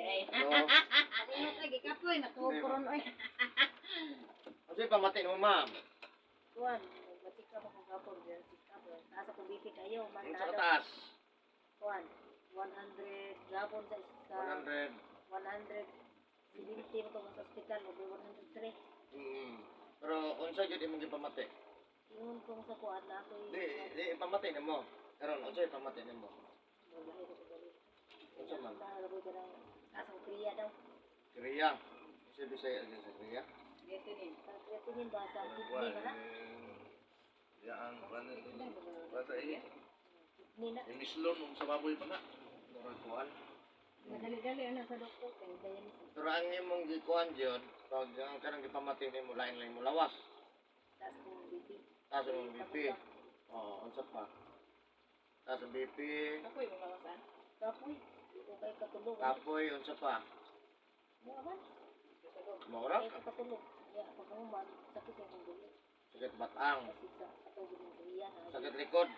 Ay. Oo. Ingat lagi kapoy, natuog ko ron oy. Unsay pamati mo, ma'am? Kuan, nagmatik up ako gapon, check up. Taas ako BP kayo, man Unsa ka taas? Kuan, 100 gapon sa 100. 170 mo to sa ospital, over 103. Pero unsa gyud imong gipamati? Ingon ko sa kuan na ako. Di di ipamati nimo. Karon unsay ipamati nimo? Lahi ko sa Unsa man? Dahil ko kanang taas ako kriya daw. Kriya. Unsay Bisaya gyud sa kriya? Sa kriya tingin ba sa kidney ba na? Yaan, kuan bata eh. Kidney na. Imislon nung sa baboy pa na. Murag kuan. Madali-dali ana sa doktor kay dialysis. Pero ang imong gikuan gyud, pag ang kanang gipamati nimo lain lang mo lawas. Taas ko BP. Taas ang BP. Oo, unsa pa? Taas ang BP, Kapoy mo mawasan. Kapoy, di ko kay katulog. kapoy, unsa pa? Mo man. Maura? Kay ko katulog. Ya, pag human, sakit akong dulo. Sakit batang, Kasi sa atog ng kriya na. sakit likod.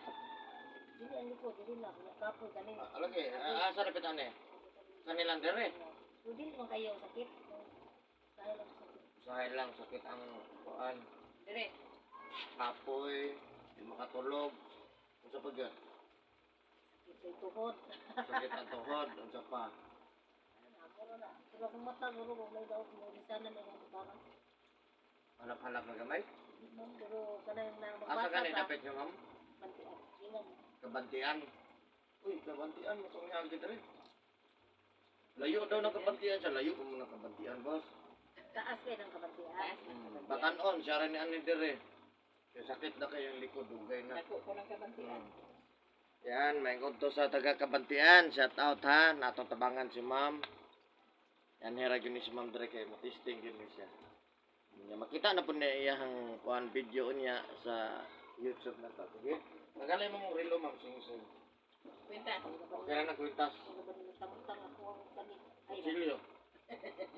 Dili ang likod, dili na. Kaya kapoy kanin. Ah, lagi, asa na pitane? Kanilang dire. Pero dili man kayo sakit. Sahay lang sakit. Usahay lang sakit ang kuan, Dire. kapoy, di makatulog. Unsa pa gyud? Sakit sa tuhod. Sakit ang tuhod, unsa pa? Ano na. Pero kung mata, guro, kung may daot mo, sana may mga parang. Halap-halap na gamay. Di man, pero kanang na Asa magbasa ka ni sa dapit nyo, ma'am? bantian. Ingan. Kabantian. Uy, kabantian mo itong niagi dire. Layo daw ng kabantian siya. Layo ko muna kabantian, boss. Taas kayo ng kabantian. Taas ng kabantian. Batanon, siya rin ni ani dire. Kaya sakit na kayong likod, dugay na. Dako ko ng kabantian. Yan, may to sa taga Kabantian. Shout out ha. Natong tabangan si ma'am. Yan, hira yun ni si ma'am dire kay mo-testing yun ni siya. Nya, makita na po niya iyang kuan video niya sa YouTube na to. Sige. Nagalay mo mong relo, ma'am. Sing sing. Kwintas. Okay na nagkwintas. Ano ba nila tamtang ako ang kani? Ay, Kutsilyo.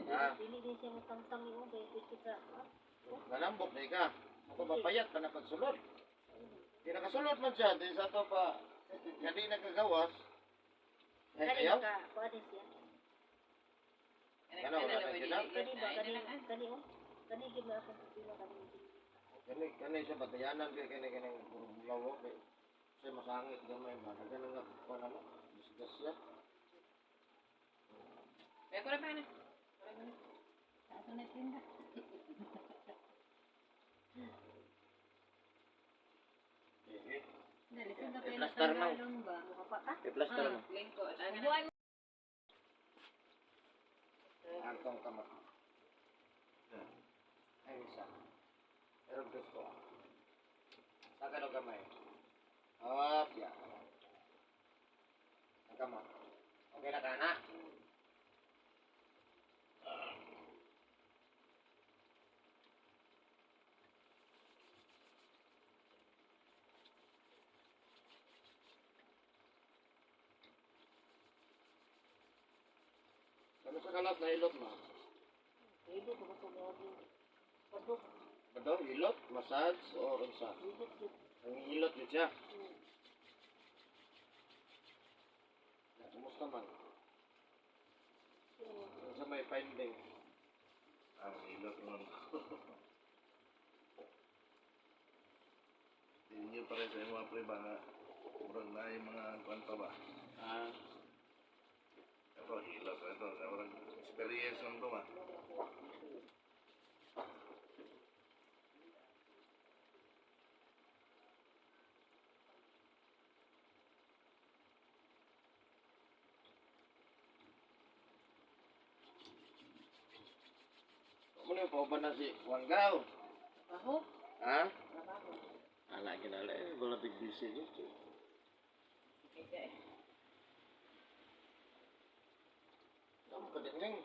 Ah, dili din siya matamtang yung kay pwede ka. Ah, nalambok na ika. Ako mapayat pa na pagsulod. Di nakasulod man siya. Di sa to pa. Nga di nagkagawas. Ay, Kani ayaw. ba ka? Kuha din siya. Ano, wala na gina? Kani ba? Kani, kani oh. Kani gid na akong problema kani. Kani kani siya batayanan kay kani kani puro bulaw kay siya masangit gamay ba dagan nga kuan ano disgas siya. Kaya ko na pa na. Taas na tinda. Eh, Dali sa I-plaster mo. ba? Mukha pa ka? I-plaster mo. Lingko. Buwan. Antong kamot. Ay isa. Pero gusto. Sa kano gamay. Up, ya. Ang kamot. Okay na ka na? Ano sa kalas na hilot mo? Pwede ko ko mo. Padok, Badaw, hilot, massage, or unsa? hilot jud. Ang hilot yun siya. Na, kumusta man? Unsa may finding? Ang hilot man. Hindi pa rin sa mga pre ba nga. Murag na yung mga kuan pa ba. Ah, Ito, hilot. Ito, murag experience lang to ba. ano yung pauban na si Juan Gao? Baho. Ha? Trabaho. Ala, ginala eh. Wala big busy yun. Okay, eh. Kamu ka din ngayon.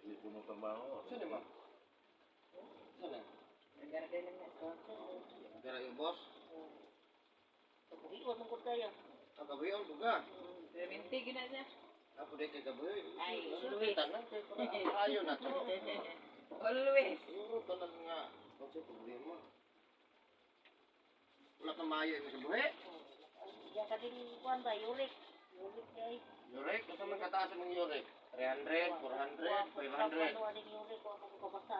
Hindi ko nung trabaho. Saan ma'am? Saan eh? Naggarden lang na. Gara yung boss? Kabuhion man gud kayo. Ang gabiyon ko ka. Perminti gina siya. Ako din kay gabiyon. Ay, Luwi. Tanan kay para ayo na. Always. Siguro tanan nga. Kasi problema. Wala ka maayo yung sa buhi. Ya kading kuan ba uric. Ulit kay. Uric, unsa man kataas imong uric? 300, 400, 500. Ano aning uric ko ako kabasa.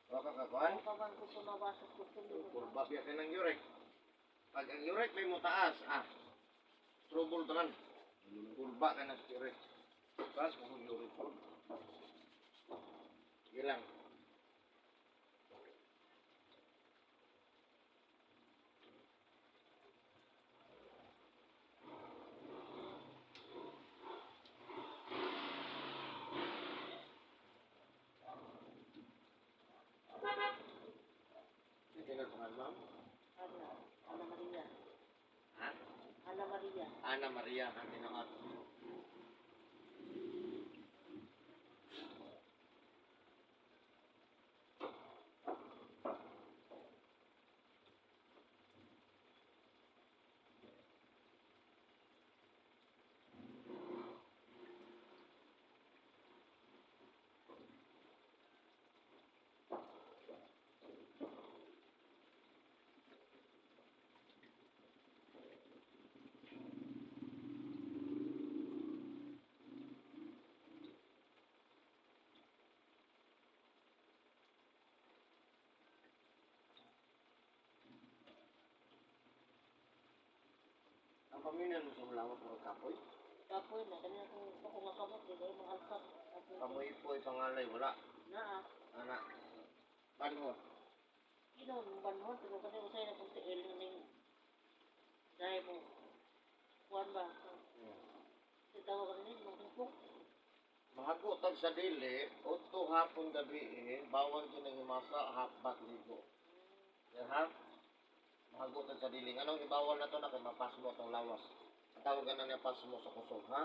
Wa ka kakuan? Ako man ko sumabasa ko tulog. Kurba biya kay ng uric. Pag ang uric may mo taas, trouble tanan. Kurba ka na sa uric. Taas mo kung uric po. Sige lang. Sige na pangalan, ma'am. Ana, Ana Maria. Ha? Ana Maria. Ana Maria, ang tinuod. Ang pamilya mo sa Mulawa, puro kapoy. Kapoy na kanya ko ako makamot di ba mga alsat. Kapoy. Kamoy po, pangalay, wala. Naa. Ana. Panhot. Ino banhon pero kasi usay na kung tiil ning dahil mo kuan ba? Si tawag ka nin mga tungkok. Mahago tag sa dili, udto hapon gabi eh, bawal gyud ang himasa hapbat ligo. Yan ha? Mahago tag sa dili. Anong ibawal na to na kay mapasmo tong lawas. Ang tawag na niya pasmo sa kusog, ha?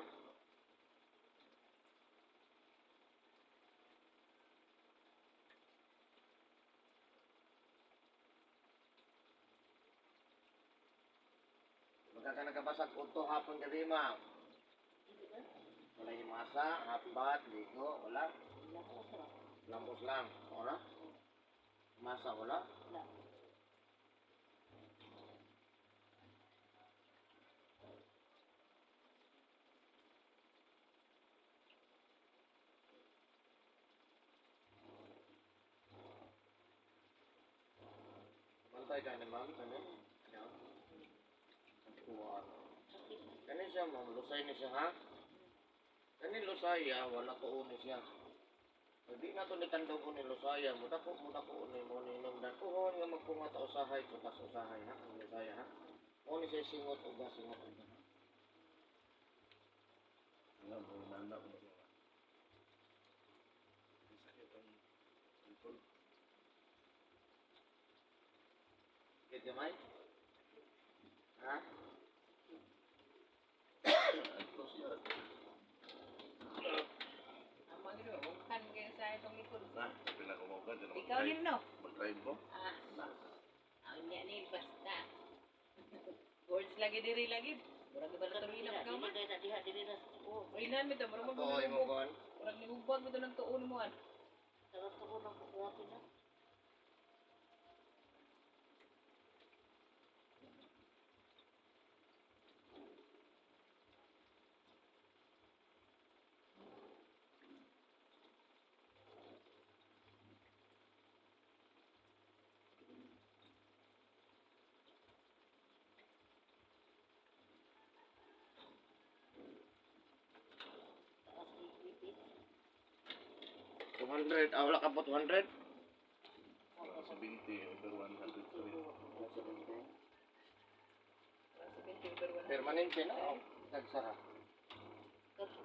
Magka nagkabasag udto hapon gabi, ma'am. Hindi ba? Wala himasa, hapbat, ligo, wala. Wala ko usra. Lambos lang. Wala? Masa wala? Wala. Bantay ka ni ma'am, kani? Ano? Kuha. Sakit. Kani siya ma'am, lusay ni siya ha? Kani lusaya, wala ko ni siya. Pag di na to ni tandog ko ni lusaya, mudako mudako ni mo ni inom dan uhon nga magpunga ta usahay kutas usahay ha, ang lusaya ha. Mo ni siya singot uga singot uga. Alam mo, nanda ko ba? Sakit ang likod. Get gamay? Ha? Ito siya. Ang mga gino, kan kayo sa itong likod. Na, pinakumaw ka. Diyan Ikaw mag-drive. nin no? Mag-drive ko. Ah, ang niya ni basta. Gorge lagi diri lagi. Murag iba na tuloy na Dili pagkaman. kay na diha dili na. Oh, Ulinan mi to, murag Ako imo magbubog. kon. Murag nihubag mi to ng tuon mo an. sarap ko nang kukuha na. Taas ni BP. 200, ah, wala ka po 200? 70 over 103. Murag 70 over 100. Permanente na, oh. Tagsara.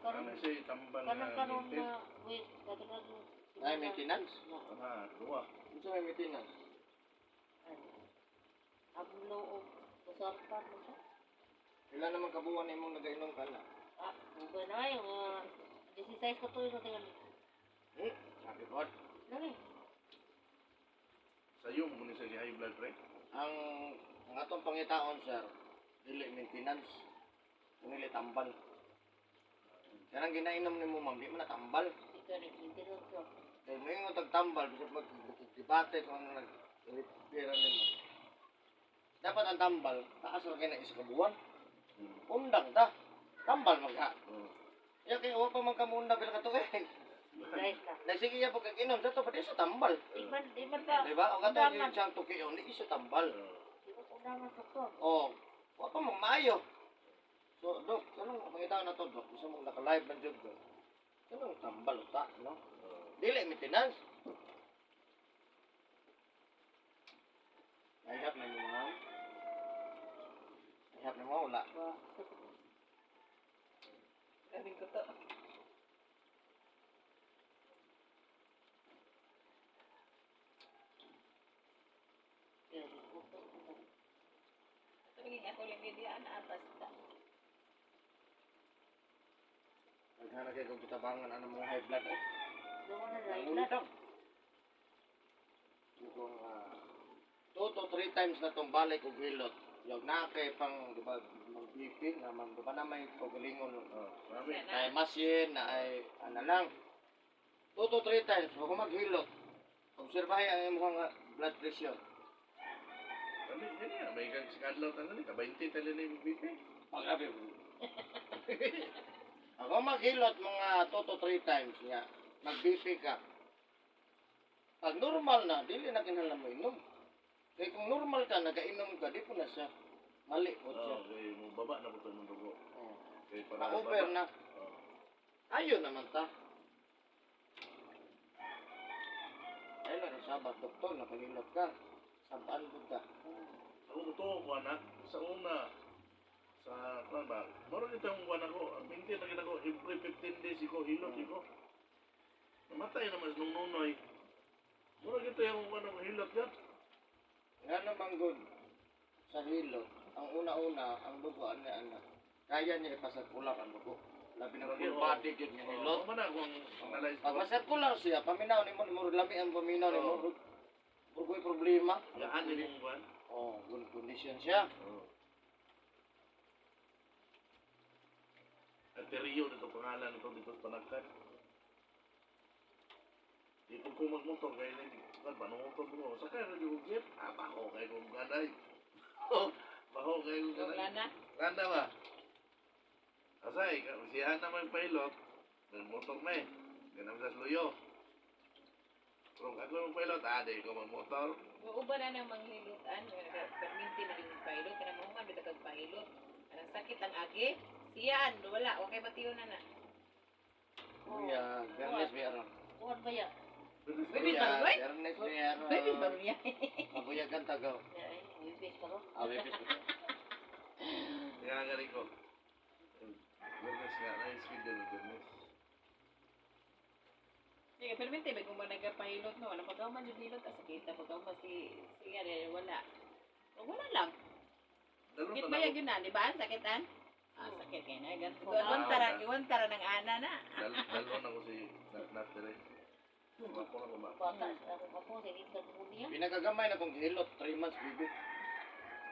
Karon Ano siya tambal na kanang karon minted? na wait, kadungag Ay, maintenance? Ah, duwa. Unsa may maintenance? Ablo o usartan mo siya. Pila naman kabuwan imong nagainom ka na? Ah, buga na ay mga 16 ka tuig na tingali. Sabi ko, Lagi. Sayo mo ni siya high blood pre. Ang atong pangitaon sir, dili maintenance. Dili tambal. Kanang ginainom nimo ma'am, di man na tambal. Ikaw nag-maintenance ka. Kay mo yung tagtambal bisag mag-debate kung ano nag-pera nimo. Dapat ang tambal, taas ra kay na isa ka buwan. Undang ta. Tambal kay wa pa man kamuna pila ka tuig. Guys na. Nagsige niya pagkakinom sa to pati sa tambal. Di man ba? Di ba? O kato Undangan. yung siyang tukion, di sa tambal. Di ba undangan, doktor? Oh, wa pa man maayo. So, Dok, anong mangita na to, Dok? Gusto mong naka-live man jud, Dok. Anong tambal uta, no? Dili maintenance. Nahihap na mo, ma'am. Nahihap na mo, wala. Ba? Sabi ko to. Ito ako lang hindi ana basta. Naghanap kayo kung kitabangan ano mga high blood. Eh. Doon na Ang right undang. Kung 2 to 3 times na tong balik og hilot. Yung na kay pang, di ba, mag-BP, nga man, di ba na may kagalingon. Oh, marami. Na ay machine, na ay, ano lang. 2 to 3 times, huwag maghilot. Obserbahe ang imong blood pressure. Kami, ganyan. May kang skadlaw tanan ni. Ka-20 tali na yung BP. Oh, grabe. Ako maghilot mga 2 to 3 times niya. Mag-BP ka. Pag normal na, dili na kinahanglan mo inom. Kaya kung normal ka, nagainom ka, di po na siya. Mali po siya. Oh, okay. Mo baba na po ito mong dugo. Oh. Okay, para Na-over baba. na. Oh. Ayun naman ta. Ayun lang, sabat, doktor, napahilot ka. Sabaan po ka. Ako mo to, kuha na. Sa una, sa kuan ba? Moro nito ang kuan ako. Ang 20 na gina ko every 15 days iko hilot iko. Namatay naman nung nunoy. Moro gito yung kuan ako hilot yan. Nga naman good sa hilot, ang una-una, ang dugo, ano, ano, kaya niya ipasirkular ang dugo. Labi na full body yun nga hilot. Oh, man ako ang analyze Pag masirkular siya, paminaw ni mo, murag lami ang paminaw ni mo, Oo. murag problema. Gaan ni mong kuan. Oh, good condition siya. Oh. Aterio dito pangalan nito dito sa Panagkan. Di po ko magmotor kay nag kan panumotor mo. Sakay ra gyud jeep. Ah, bako kay kong ganay. Bako kay kong Wala ganay. na. Ganda ba? Asay, siya na may pilot. Nagmotor na eh. Ganam sa sluyo. Pero kung ako yung pilot, ah, di ko magmotor. Uuban na nang manghilutan, perminti na yung pahilot, kanang mahuman bitaw kag pahilot. Anang sakit ang agi, siyaan, wala, okay batiyon na na. Kuya, Bernes Biyaro. Kuwan ba ya? Baby, Kuya, baruloy? Bernes Biyaro. Baby, ba niya? Mabuyagan tagaw. Ay, wibis pa ko. Ah, wibis. Kaya nga ko. Goodness nga, na-schedule ng goodness. Sige, perminti ba kung nagapahilot no, wala pagkauman jud hilot ah, sakit pagkauman si siya eh, wala. O, wala lang. Dalo Sakit na ba ako. yun na, di ba? Sakit an? Ah, sakit kay na. Ganto. Ah. Wantara ng ana na. Dalo na ko si Nat dire. Ako na ko ba? Bata, ako ako, sige ka mo niya. Pinakagamay na kong gihilot, 3 months, bibi.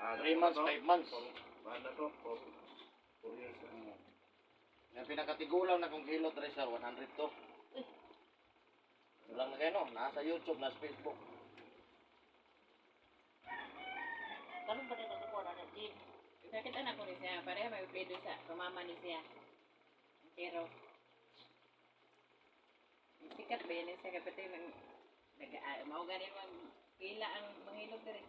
Ah, 3 months, 5 months. Paano na to? 4 years na. Yung pinakatigulang na kong gihilot rin sa 100 to. Walang na kayo, no? Nasa YouTube, nasa Facebook. Karon ba din ako na din? Sakit anak ko ni siya. Pareha may pledo sa pamama ni siya. Pero, sikat ba yan siya kapatid ng nag mao gani man pila ang manghilot diri.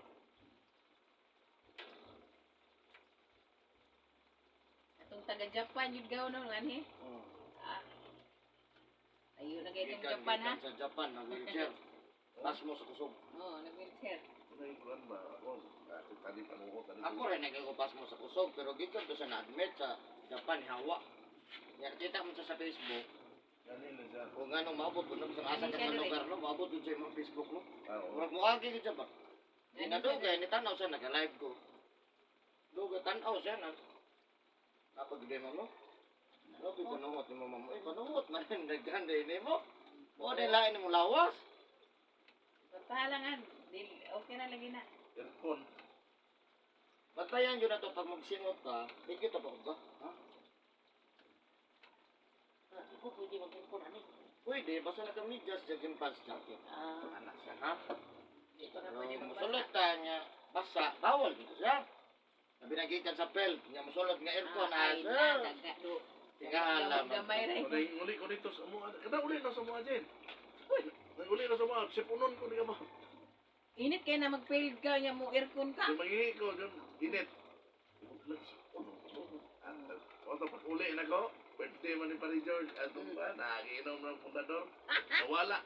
Atong taga Japan yun gaw no ngani. Ah. Ayo na kay itong Gikan, Japan ha. gikan sa Japan, nag-wheelchair. Pas mo sa kusog. Oh, nag-wheelchair. Ano yung kuan ba? Ako, dati tali panuko, tali. Ako rin nagkakupas mo sa kusog, pero gikan to sa na-admit sa Japan, hawa. Yan, kita mo siya sa Facebook. Ganun na siya. Kung anong maabot, kung sa asa ka sa lugar, no? Maabot dun sa imong Facebook, no? Ah, oo. Murag mo agi gid siya ba? Di na dugay, ni tanaw siya, nag-live ko. Dugay, tanaw siya na. Napag-gede mo? Grabe, panuhot ni mo, ma'am. Uy, panuhot man, naganda ini mo. O, di lain mo lawas. Pahalangan, okay na lagi na. Aircon. Bantayan yun na to, pag magsingot ka, di kita pa ba? Ha? Iko pwede mag-ipon ani. Pwede, basta naka-medyas, jogging pants, jacket. Ah, Anak siya, ha? Di pa na Pero pwede magbasa. musulot ka niya, basa, bawal dito siya. Sabi nagikan sa pelt, niya musulot nga aircon, Ah, ay, ah, na, daga, do. Tingala man. Gamay ra. Uli, uli ko dito sa mua. Kada uli na sa mua, Jen. Nag-uli na sa mua. Sipunon ko ni ka ba? Init kay na mag-fail ka nya mo aircon ka. Lumangi ko, dun, init. Oto, pag uli na ko, birthday man ni Pari George, atong ba, nakiinom ng pundador. Nawala.